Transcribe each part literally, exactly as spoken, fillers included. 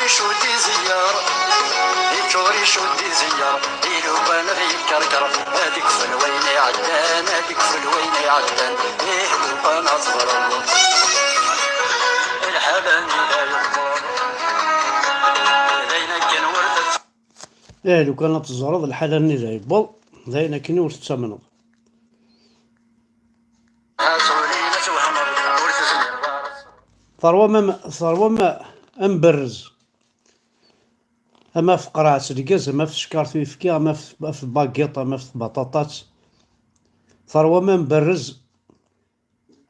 Icudd izeyyer, iččur icudd izeyyer, iluqan ad yekkerker, ad ikfel wayen iɛeddan, ad ikfel wayen iɛeddan, iluqan ad teẓreḍ. Lḥala-nni la yeḍfer, d ayen akken ur tett- Eh, lukan ad teẓreḍ lḥala-nni la yewweḍ, d ayen akken ur tettamneḍ. Terwam am, terwam amberrez. Ama ɣef tqerɛet lgaz, ama ɣef tcekkart uyefki, ama ɣef, ɣef tbagiṭ, ama ɣef tbaṭaṭat. Terwam amberrez.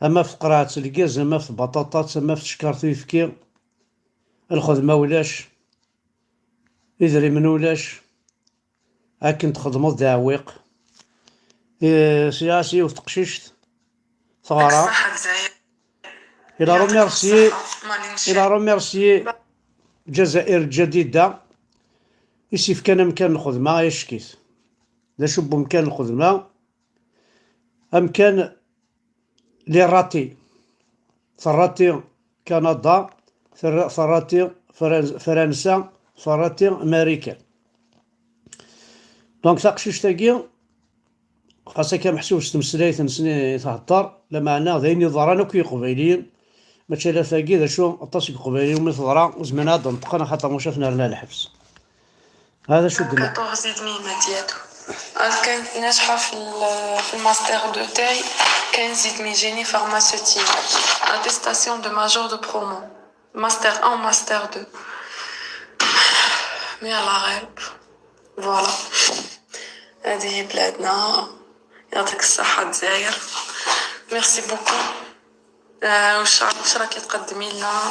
Ama ɣef tqerɛet lgaz, ama ɣef tbaṭaṭat, ama ɣef tcekkart uyefki. Lxedma ulac. Idrimen ulac. Akken txedmeḍ d aɛewwiq. Eh, sɛiɣ yiwet teqcict teɣra. Ṣaḥa Lezzayer. Il a remercié, il a remercié Lezzayer Ǧadida, i s-yefkan amkan n lxedma, ay ack-it. D acu n wemkan n lxedma? Amkan les ratés. Terrati Kanada, terra-, terrati Fran-, Fransa, terrati Marikan. Donc taqcict-agi, xas akka meḥsub s tmeslayt-nsen i thedder, lameɛna d ayen yeḍran akk i Yiqbayliyen, mačči ala tagi, d acu, aṭas n Yiqbayliyen mi teḍra, ur zmiren ad d-neṭqen, axaṭer maca ad ten-rren ɣer lḥebs. هذا شو قلنا؟ Quatorze et demi مادياتو. كانت ناجحة في ال-، في الماستر دو تاعي، quinze et demi génie pharmaceutique. Attestation de major de promo. Master un, master deux. Mais الله غالب. Voilà. هذه هي بلادنا. يعطيك الصحة الجزائر. Merci beaucoup. آه، واش را-، واش راكي تقدمي لنا؟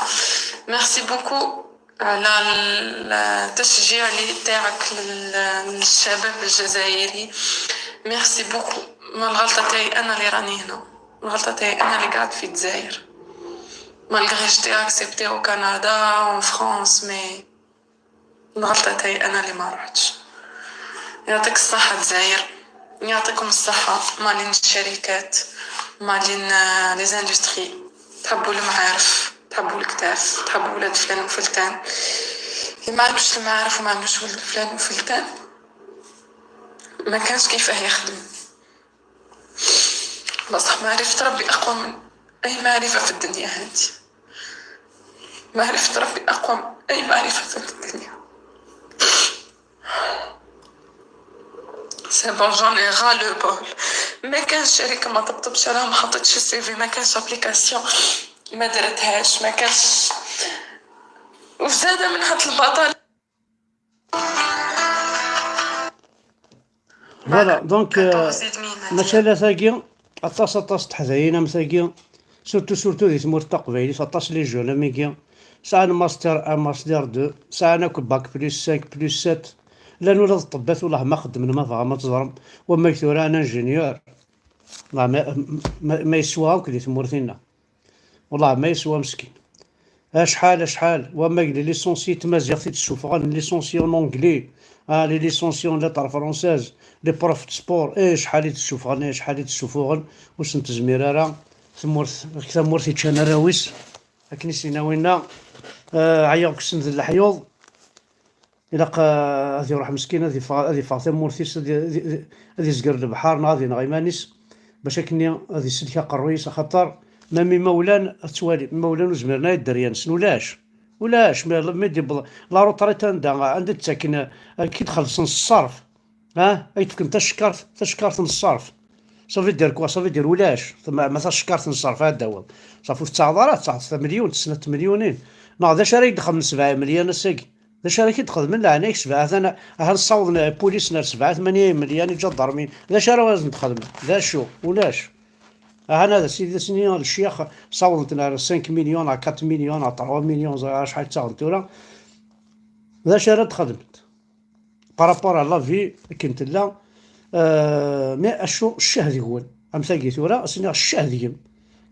Merci beaucoup على التشجيع اللي تاعك لل-، للشباب الجزائري. Merci beaucoup. ما الغلطة تاعي أنا اللي راني هنا، الغلطة تاعي أنا اللي قاعد في الجزائر. Malgré j'étais acceptée au Canada, en France, mais الغلطة تاعي أنا اللي ما رحتش. يعطيك الصحة الجزائر، يعطيكم الصحة مالين الشركات، مالين، آه، les industries. تحبوا المعارف، تحبوا الكتاف، تحبوا ولاد فلان وفلتان. اللي ما عندوش المعارف وما عندوش ولد فلان وفلتان، ما كانش كيفاه يخدم. بصح معرفة ربي أقوى من أي معرفة في الدنيا هذه. معرفة ربي أقوى من أي معرفة في الدنيا. C'est bon, j'en ai ras le bol. ما كانش شركة ما طبطبش عليها، ما حطيتش الCV، ما كانش application ما درتهاش، ما كانش. وزادة من هاد البطل. Voilà, donc, euh, mačči ala tagi, aṭas, aṭas n teḥdayin am tagi, surtout, surtout di tmurt taqbaylit, aṭas les jeunes am wigi, sɛan master un, master deux, sɛan akk bac plus cinq, plus sept, llan ula d ṭṭebbat, wellah ma xeddmen ma tebɣam ad teẓrem, wamma tura un ingénieur, ma, ma, ma yeswa akk di tmurt-inna. Wellah ma yeswa meskin. Acḥal, acḥal, wamma les licenciés n tmaziɣt i d-ssufɣen, les licenciés en anglais, ah, les licenciés en lettres françaises, les profs de sport, eh, acḥal i d-ssufɣen, eh, acḥal i d-ssufuɣen, ur sen-tezmir ara tmurt, tamurt yeččan arraw-is, akken i s-yenna winna, eh, ɛyiɣ deg-sen d leḥyuḍ. Ilaq, ah, ad iruḥ meskin, ad iffeɣ, ad iffeɣ tamurt-is, ad i-, ad i-, ad izger lebḥer neɣ ad ineɣ iman-is, bac akkenni ad isellek aqerruy-is, axaṭer ma imawlan ad twali, imawlan ur zmiren ara i dderya-nsen, ulac, ulac, mi, mi d-yewweḍ la retraite anda, anda d-ttaken, ah, ad k-id-xellṣen s ṣṣerf, ah, ad k-d-fken tacekkart, tacekkart n ṣṣerf. Ça veut dire quoi? Ça veut dire ulac, ma, ma tacekkart n ṣṣerf ad d-taweḍ, ṣaf ur tettaɣeḍ ara, tettaɣeḍ tamelyun, snat tmelyunin, neɣ d acu ara k-d-xedmen sebɛa imelyan ass-agi? D acu ara k-id-xedmen leɛnaya-k sebɛa? Atan, ahan ssawḍen pulis ar sebɛa tmanya imelyan iǧadarmin. D acu ara asen-d-xedmen? D acu? Ulac. Ahan ad as-, ad as-nini lecyax ssawḍen-ten ar cinq millions, ar quatre millions, ar trois millions, ẓriɣ acḥal ttaɣen tura. D acu ara d-xedment? Par rapport à la vie akken tella, euh, mais acu ccah deg-wen? Am tagi tura, as-iniɣ ccah deg-m.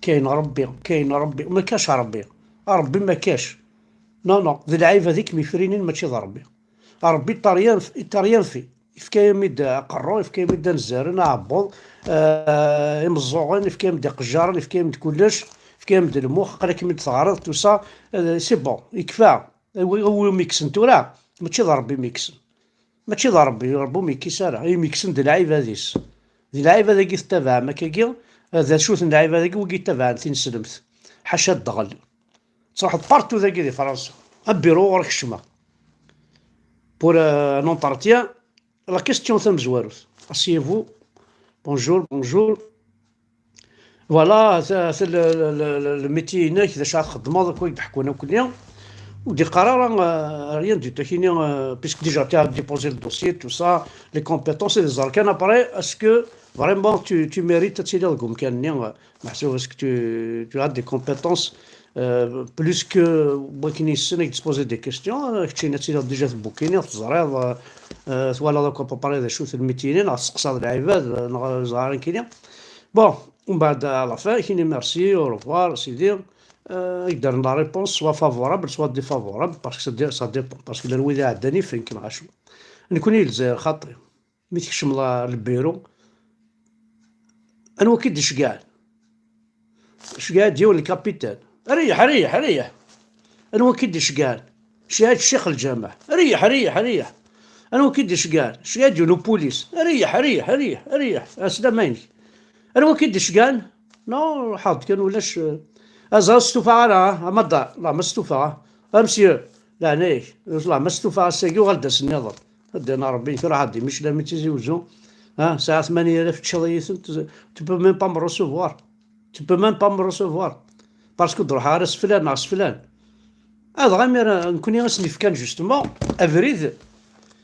Kayen Rebbi, kayen Rebbi, ma kac Rebbi. A Rebbi ma kac. Non, non, d lɛibad i kem-ifrinen, mačči d Rebbi. Rebbi iṭeryan, iṭeryan fi. Ifka-yam-id aqerru, ifka-yam-id anzaren, aɛebbuḍ, eh, imeẓẓuɣen, ifka-yam-d iqejjaren, ifka-yam-d kullec, ifka-yam-d lmux, aql-akem-id teɣriḍ, tout ça, eh, c'est bon, yekfa. Wi umi yekksen tura, mačči d Ṛebbi umi yekksen. Mačči d Ṛebbi, Ṛebbi umi yekkis ara. Imi yekksen d lɛibad-is. D lɛibad-agi tettabaɛem akkagi, d acu-ten lɛibad-agi wigi yettabaɛen tineslemt? Ḥaca ddɣel. Truḥeḍ partout dagi di Fransa. Abiru ɣur-k kecma. Pour, euh, un entretien, la question tamezwarut. Asseyez-vous. Bonjour, bonjour. Voilà, ta, ta, le, le, le, le métier-inek, d acu ara txeddmeḍ, akk i d-ḥekkun akk-nni. Ur d-iqqar ara, euh, rien du tout, kini, euh, puisque déjà tu as déposé le dossier, tout ça, les compétences, et les arcanes. Après, est-ce que vraiment tu, tu mérites ad tiliḍ deg umkan-nni, euh, meḥsub, est-ce que tu, tu as des compétences, euh, plus que wakken yessen ad k-d-poser des questions, euh, keččini ad tiliḍ déjà tbukkiniḍ, teẓriḍ, euh, euh, twalaḍ akk à peu près d acu-t le métier-nni, neɣ testeqsaḍ lɛibad, euh, neɣ ẓriɣ nekkini. Bon, umbeɛd, à la fin, kini merci, au revoir, sidi. Euh, ad k-d-rren la réponse, soit favorable, soit défavorable, parce que ça dé-, ça dépend, parce que llan wid iɛeddan ifen-k, neɣ acu. Nekni i Lezzayer xaṭi. Mi tkecmeḍ ɣer lbiru, anwa k-id-iceggɛen? Ceggɛeɣ-d yiwen lkapitan. Reyyeḥ, reyyeḥ, reyyeḥ. Anwa k-id-iceggɛen? Ceggɛeɣ-d ccix lǧameɛ. Reyyeḥ, reyyeḥ, reyyeḥ. Anwa k-id-iceggɛen? Ceggɛeɣ-d yiwen upulis. Reyyeḥ, reyyeḥ, reyyeḥ, reyyeḥ. Ɛeslama-inek. Anwa k-id-iceggɛen? Non, ruḥeɣ-d kan ulac, eh, aẓar stufaɣ ara, ah, amaḍal, la ma stufaɣ, ah. Amsir, leɛnaya-k, la ma stufaɣ ass-agi uɣal-d ass nniḍen. Ad d-iniɣ Ṛebbi, tura ḥad imicla mi d Tizi Wezzu, ah, sɛiɣ tmanya alaf teččiḍ-iyi-tent, tu peux même pas me recevoir. Tu peux même pas me recevoir. Parce que d-ruḥeɣ ara s flan neɣ s flan. Ah, dɣa imir, nekkni i sen-ifkan justement abrid,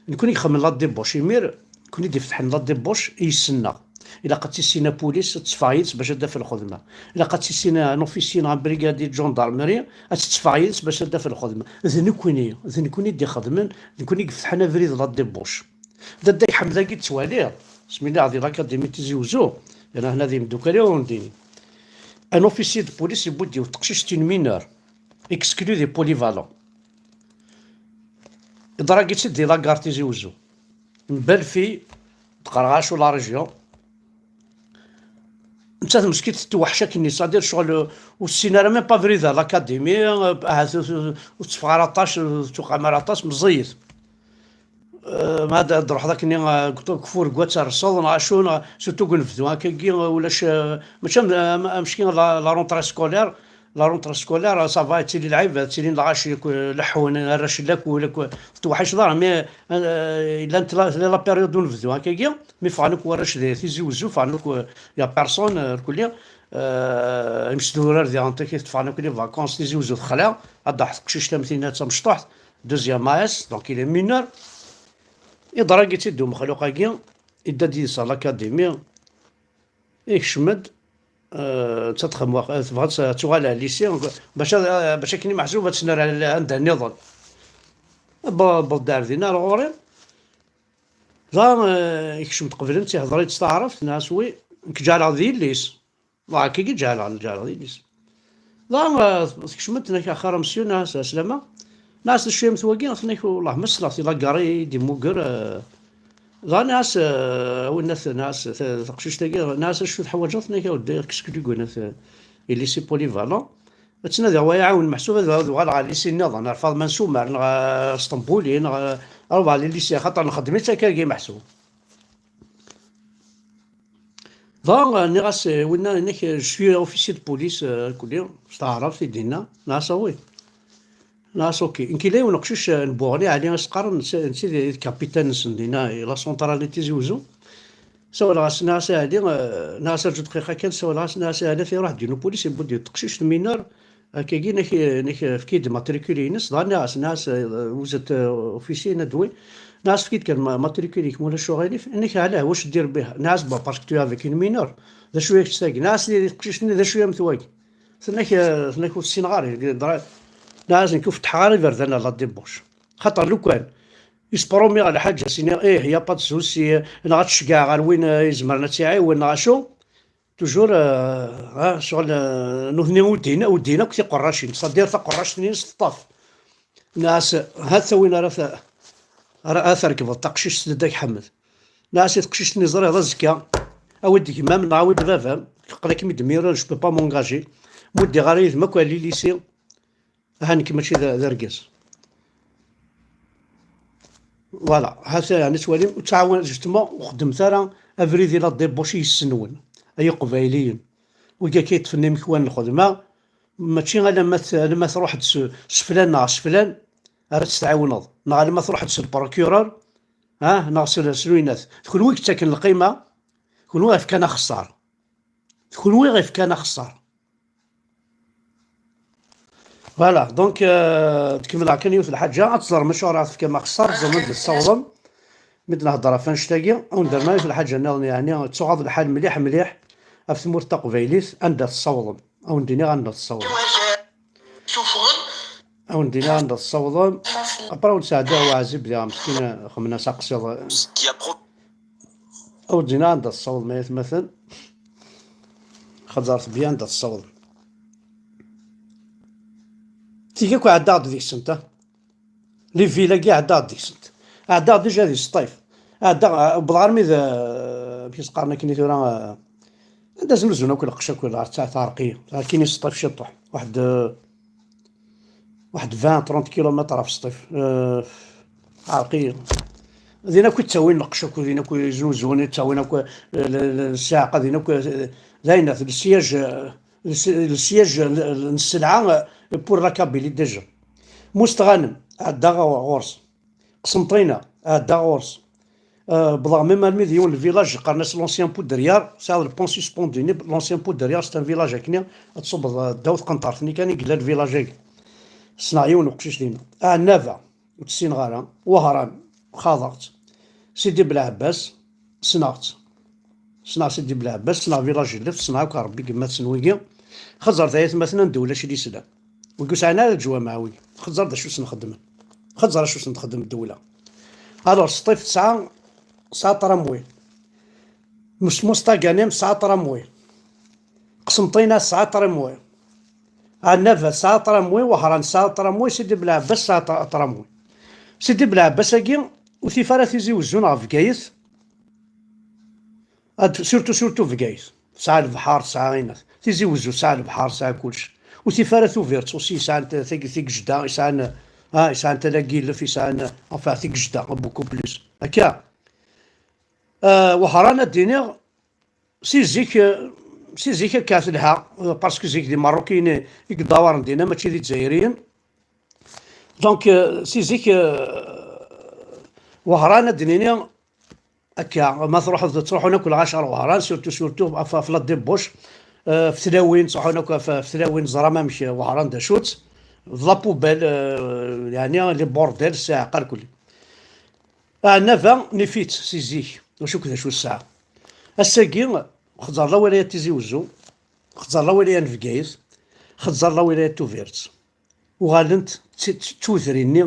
nekkni i ixedmen la débauche imir, nekkni i d-ifetḥen la débauche i yis-nneɣ. Ilaq ad tissin apulis, ad teffeɣ yid-s bac ad d-taf lxedma. Ilaq ad tissin un officier neɣ un brigadier de gendarmerie, ad tetteffeɣ yid-s bac ad d-taf lxedma. D nekkni, d nekkni i d-ixedmen, d nekkni i ifetḥen abrid la débauche. Dadda-k Ḥmed-agi tettwaliḍ, asmi lliɣ di l'Académie Tizi Wezzu, yerna hna d imeddukal-iw ur ndini. Un officier de police yewwi-d yiwet teqcict, une mineure, exclue des polyvalents. Iḍra-yi-tt-id di la gare Tizi Wezzu. Une belle fille, d-qqareɣ acu la région. Nettat meskint tetweḥc akken-nni, c'est-à-dire ccɣel, euh, ur tessin ara même pas abrid à l'Académie, euh, ahat, euh, ur tetteffeɣ ara aṭas, euh, ur tettwaqam ara aṭas, meẓẓiyet. Euh, ma ad, ad d-truḥeḍ akken-nni, euh, deg ufurgu ad terseḍ, neɣ acu, neɣ surtout deg unebdu, akkagi, euh, ulac, euh, mačči am, am, amecki la, la rentrée scolaire, la rentrée scolaire, ça va, yettili lɛib, ttilin lɣaci akk, leḥḥun, arrac lakul, akk, tetweḥḥaceḍ ara, mais, euh, llant la, la, la période n unebdu, akkagi, mi ffɣen akk warrac di Tizi Wezzu, ffɣen akk, euh, y a personne, euh, irkelli, euh, imesdurar diɣen takit, ffɣen akk les vacances, Tizi Wezzu texla, ad d-taḥ teqcict am tinna d tamecṭuḥt, deuxième A S, donc il est mineur. Iḍra-yi-tt-id umexluq-agi, idda-d yid-s à l'Académie, ikcem-d, euh, nettat txemmem, tebɣa ad tuɣal ɣer lycée, bac ad, bac akken i meḥsub ad tt-nerr anda nniḍen. Bo-, bo-, d ar dinna ar ɣur-i. Dɣa, euh, ikcem-d qbel, ihḍer-iyi-d s taɛrabt, nniɣ-as oui, nekk ǧeɛleɣ d yelli-s. Dɣa akkagi ǧeɛleɣ, ǧeɛleɣ d yelli-s. Dɣa, euh, tekcem-d, tenna-k axir a monsieur, nniɣ-as ɛeslama. Nniɣ-as d acu-yam twagi, tenna-k wellah ma ssneɣ-t, di la gare i d-immuger, euh, Dɣa nniɣ-as, euh, a winnat, nniɣ-as, ta-, taqcict-agi, nniɣ-as acu teḥwaǧeḍ, tenna-k a weddi, qu'est-ce que tu gounes, euh, il lycée polyvalent. Ad ttnadiɣ wa iɛawen meḥsub ad, ad uɣaleɣ ɣer lycée nniḍen, ar Faḍma n Sumer, neɣ, euh, Sṭembuli, neɣ, euh, ar ubeɛli lycée, axaṭer nxeddem-itt akkagi meḥsub. Dɣa, euh, nniɣ-as, euh, winna, inna-k, euh, je suis officier de police, euh, kulli, s taɛrabt i d-inna, nniɣ-as, ah oui. Nniɣ-as, ok. Nekk yella yiwen uqcic, eh, n Buɣni, Ɛli, as-qqaren, netta, netta d, d kapitan-nsen dinna, i la centrale n Tizi Wezzu. Sawleɣ-as, nniɣ-as, a Ɛli, eh, nniɣ-as, rǧu dqiqa kan, sawleɣ-as, nniɣ-as, a Ɛli, iruḥ-d yiwen upulis, yewwi-d yiwet teqcict, mineur, akkagi, inna-k, inna-k, efk-iyi-d matricule-ines, dɣa nniɣ-as, nniɣ-as, eh, vous êtes, euh, officier, inna-d oui. Nniɣ-as, efk-iyi-d kan ma-, matricule-ik, ma ulac uɣilif, inna-k, ɛlah, wacu ddireḍ biha? Nniɣ-as, bah, parce que tu es avec une mineure. D acu-yam kečč tagi? Nniɣ-as, teqcict-nni, d acu-yam twagi? Tenna-k, tenna-k ur tessin ɣer-i, dra-, nniɣ-as nekk ur fettḥeɣ ara iberdan à la débauche. Xaṭer lukan ispromiɣ lḥaǧa, s-iniɣ ih, y a pas de souci, neɣ ad t-ceggɛeɣ ɣer win, eh, izemren ad tt-iɛiwen, neɣ acu, toujours, eh, ha, ccɣel, eh, nutni ur din, ur din akk tiqerracin, c'est-à-dire taqerract-nni s teṭṭaf. Nniɣ-as, ha-t-a win ara t-, ara, ara terkbeḍ, taqcict n Dda Ḥmed. Nniɣ-as i teqcict-nni, ẓriɣ d azekka, awi-d gma-m neɣ awi-d baba-m, aql-akem-id mineure, je peux pas m'engager. Ur ddiɣ ara yid-m akk ɣer lycée. Aha, nekk mačči d, d argaz. Voilà, hata yeɛni twalim, ur ttɛawan justement, ur xeddmet ara abrid i la débauche i yis-nwen, ay iqbayliyen. Wigi akka yeṭṭfen imekwan n lxedma, mačči alamma t-, alamma truḥ-d s, s flan neɣ s flan ara tt-tɛiwneḍ, neɣ alamma truḥ-d s le procureur, ah, neɣ s, s lwinat. D kunwi i yettaken lqima, d kunwi i ɣ-yefkan axeṣṣar. D kunwi i ɣ-yefkan axeṣṣar. Voilà, donc, euh, tkemmel kan yiwet lḥaǧa, ad teẓrem acuɣer ara tefkem axeṣṣar, teẓrem anda tessawḍem. Mi d-nehder ɣef annect-agi, ad wen-d-rnu yiwet lḥaǧa nniḍen, yeɛni, ttuɣaḍ lḥal mliḥ, mliḥ ɣef tmurt taqbaylit, anda tessawḍem. Ad wen-d-iniɣ anda tessawḍem. Ad wen-d-iniɣ anda tessawḍem. Après, ad wen-d-sɛeddiɣ waɛzib diɣ, meskin, xemmen-as aqsiḍ. Ad wen-d-iniɣ anda tessawḍem, ay atmaten. Xeẓret bien anda tessawḍem. Tigi akk ɛeddaɣ-d deg-sent, ah. Les villes-agi ɛeddaɣ-d deg-sent. Ɛeddaɣ déjà di Sṭif. Ɛeddaɣ, ah, wwḍeɣ armi d, ah, amek i s-qqaren akken i tura, ah, anda znuzun akk lqecc akk ɣer Taɛerqi. Akin i Sṭif ciṭuḥ. Waḥed, ah, waḥed vingt, trente kilomètres ɣef Sṭif. Ah, Taɛerqi. Din akk i ttawin lqecc akk, din akk i znuzun, i ttawin akk, ah, l-, l-, ssiɛqa, din akk, ah, d ayen, d le siège, ah, le si-, le siège n, n sselɛa, ah, pour la Kabylie déjà. Mustɣanem, ɛeddaɣ ɣur-, ɣur-s. Qsenṭina, ɛeddaɣ ɣur-s. Euh, wwḍeɣ même armi d yiwen le village, qqaren-as l'ancien Poudrière, sɛiɣ le pont suspendu-nni, l'ancien Poudrière, c'est un village akkenni, ad tṣubbeḍ, euh, ddaw tqenṭert-nni kan i yella le village-agi. Ssneɣ yiwen uqcic dinna. Ɛennaba, ur tt-ssineɣ ara. Wehran, xaḍeɣ-tt. Sidi Belɛebbas, ssneɣ-tt. Ssneɣ Sidi Belɛebbas, ssneɣ Village Left, ssneɣ akk Rebbi gemma-tsen wigi. Xeẓẓret ay atmaten anda ulac i d-islan. Wigi ur sɛin ara leǧwameɛ wigi. Xeẓẓer d acu sen-xeddmen. Xeẓẓer acu sen-texdem ddewla. Alors, Sṭif tesɛa, tesɛa tramway. Mus-, Mustaganem tesɛa tramway. Qsenṭina tesɛa tramway. Ɛennaba tesɛa tramway, Wehran tesɛa tramway, Sidi Belɛebbas tesɛa tra-, tramway. Sidi Belɛebbas-agi, ur tif ara Tizi Wezzu neɣ Bgayet. Ad, surtout, surtout Bgayet. Tesɛa lebḥer, tesɛa inat. Tizi Wezzu tesɛa lebḥer, tesɛa kullec. Ur tif ara Tubiret, aussi sɛan t-, tagi, Tigejda, sɛan, ah, sɛan Tala n Yilef, sɛan, enfin, Tigejda, beaucoup plus. Akka. Ah, Wehran, ad d-iniɣ, si zik, ah, si zik akka telha, ah, parce que zik d Imeṛṛukiyen i yeddawaren dinna, mačči d Izzayriyen. Donc, ah, si zik, ah, Wehran, ad d-nini, akka, ma truḥeḍ, ttruḥun akk lɣaci ɣer Wehran, surtout, surtout ɣef, ɣef la débauche, euh, ɣef tlawin, ttruḥun akk ɣef, ɣef tlawin, teẓram amek Wehran d acu-tt, d la poubelle, euh, yeɛni les bordels, ssiɛqa lkul. Ɛennaba, nif-itt si zik, ur cukkeɣ d acu tesɛa. Ass-agi, xeẓẓer lawilaya n Tizi Wezzu, xeẓẓer lawilaya n Bgayet, xeẓẓer lawilaya n Tubiret. Uɣalent d ti-, d tudrin-nni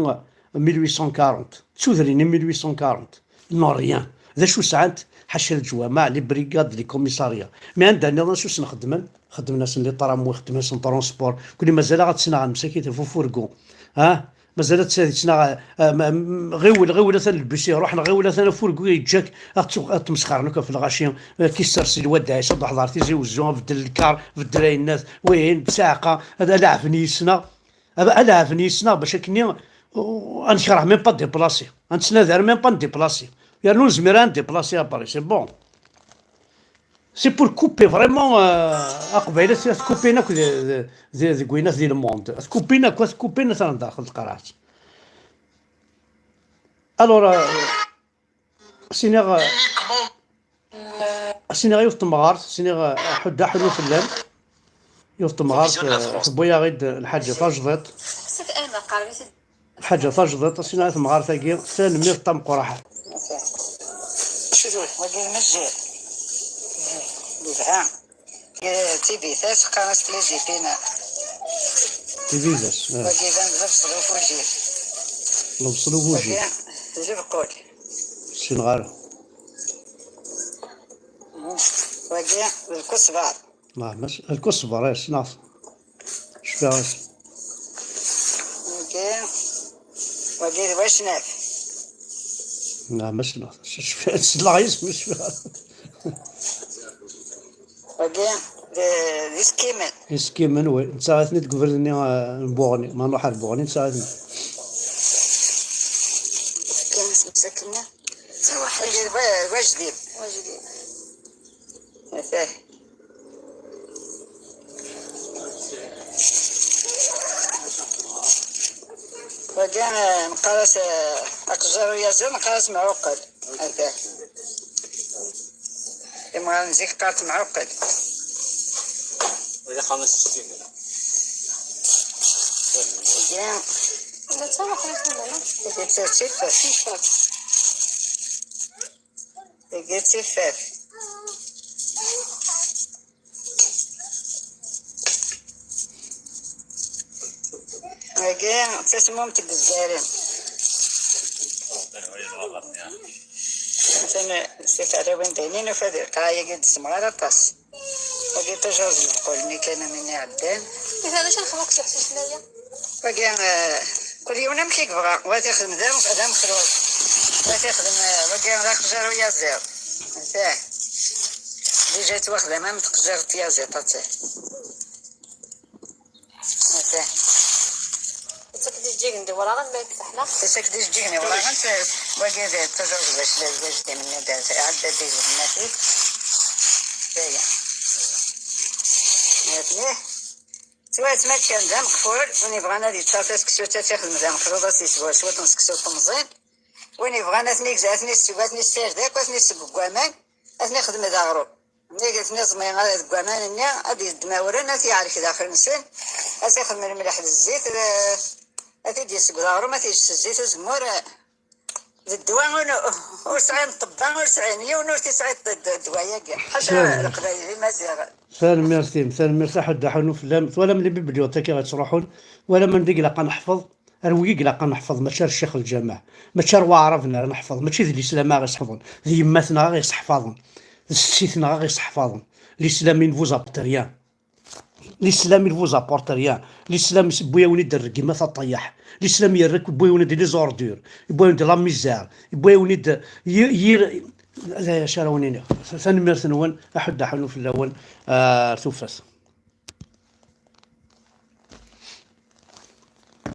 mille huit cent quarante. D tudrin-nni mille huit cent quarante. Non, rien. D acu sɛant? Ḥaca leǧwameɛ, les brigades, les commissariats. Mais anda nniḍen acu sen-xeddmen? Xeddmen-asen les tramways, xeddmen-asen transport. Kuni mazal-aɣ ad tt-naɣ lmsakit ɣef ufurgu. Ha? Mazal ad tt-, ad tt-naɣ, ah, ma-, m-, ɣiwel, ɣiwel atan lbus iruḥ, neɣ ɣiwel atan afurgu yeǧǧa-k, ad tt-, ad tmesxaren akk ɣef lɣaci, ah, ki ssers lwad Ɛisa, ad ḥḍer Tizi Wezzu, beddel lkar, beddel ayennat, wihin, ssiɛqa, ad alaɛfen yis-neɣ. Ad, ad ɛaben yis-neɣ bac akkenni, uh, ad nekreh même pas déplacer. Ad nettnadi même pas déplacer. Yernu nezmir ad déplacer à Paris, c'est bon. C'est pour couper vraiment, euh, aqbayli, ad t-coupin akk de, de, de, deg winat di le monde. Ad t-coupin akk, ad t-coupin atan daxel tqerɛet. Alors, euh, Siniɣ, siniɣ yiwet temɣart, siniɣ, ḥudda ḥunu fell-am. Yiwet temɣart, eh, tewwi-yaɣ-id lḥaǧa tajdiṭ. Lḥaǧa tajdiṭ, siniɣ i temɣart-agi, tanemmirt tameqqrant. Acu tura, wagi d Mejjir. Yelha. Eh, tibitas, qqaren-as les épinards. Tibitas, eh. Wagi d lebṣel ufujir. Lebṣel ufujir. Wagi d lebqul. Ur ssineɣ ara. Wagi d lkusbar. Ah, mas-, lkusbar, eh, ssneɣ-t. Cfiɣ-as. Wagi, wagi d wacnaf. Ah, ma ssneɣ-t. Cfiɣ-as, ssneɣ isem, cfiɣ. Wagi d, d iskimen. Iskimen, wi. Nettaɣ-iten-id deg ubrid-nni, ah, n Buɣni. Ma nruḥ ar Buɣni, nettaɣ-iten-id. Iskimen, Sakin-a. Wa-, wajdid. Wajdid. Atah. Wagi, eh, neqqar-as, eh, aqejjar uyaziḍ, neqqar-as mɛuqel. Atah. Imɣan zik qqar-t mɛuqel. Wagi. Netta waḥid i yellan. Wagi d tifaf. Tagi d tifaf. Tagi d tasmumt n Lezzayer. Atan s tiferrawin d ayen i nufa di lqaɛa-agi d-semɣar aṭas. Wagi toujours d lqul-nni kan am win iɛeddan. Ihi d acu nexdem akk s uḥsisen-aya? Wagi, eh, kul yiwen amek i yebɣa. Wa t-ixdem d am-, d amexlul. Wa t-ixdem, eh, wagi d aqejjar uyaziḍ. Atah. Déjà yettwaxdam am tqejjirt tyaziḍt, atah. Atah. Yettak-d ijeǧǧigen d iwraɣen ma yekfa ḥla. Yettak-d ijeǧǧigen d iwraɣen, t-, wagi d toujours d acu d ajdid-im-nni d iɛedda-d i gma-k. D aya. Atni. Ttwatma kan d ameqful, win yebɣan ad yeččar taseksut ad t-ixdem d ameqful, ad s-yesbu cwiṭ n seksu n temẓin. Win yebɣan ad ten-yegz-, ad ten-yesseww, ad ten-yessired akk, ad ten-yesseww deg waman, ad ten-yexdem d aɣrum. Nnig ad ten-iẓmi deg waman-nni, ad yeddem awren, ad t-yeɛrek daxel-nsen, ad t-ixdem lmelḥ d zzit, eh, ad t-id-yesseww d aɣrum, ad t-yečč s zzit uzemmur, eh, d ddwa ur, ur sɛin ṭṭebba, ur sɛin yiwen, ur t-yesɛi d-, d-, ddwa-agi. Ḥaca Tanemmirt. Leqbayel, Imaziɣen. Tanemmirt-im, tanemmirt a Ḥud Aḥunu fell-am. Twalam les bibliothèques i ɣ-yettruḥun, twalam anda i ilaq ad neḥfeḍ, ar wigi i ilaq ad neḥfeḍ, mačči ar ccix lǧameɛ, mačči ar waɛraben ara neḥfeḍ, mačči d lislam ara ɣ-iseḥfaḍen, d yemma-tneɣ ara ɣ-iseḥfaḍen, d setti-tneɣ ara ɣ-iseḥfaḍen. L'islam, il vous apporte rien. L'islam, il vous apporte rien. L'islam yewwi-yawen-id rregmat a ṭṭayaḥ. L'islam yerra-k, yewwi-yawen-id les ordures, yewwi-yawen-id la misère, yewwi-yawen-id yir, yir, d acu ara wen-iniɣ. Tanemmirt-nwen, a Ḥud Aḥunu fell-awen, ar tufat.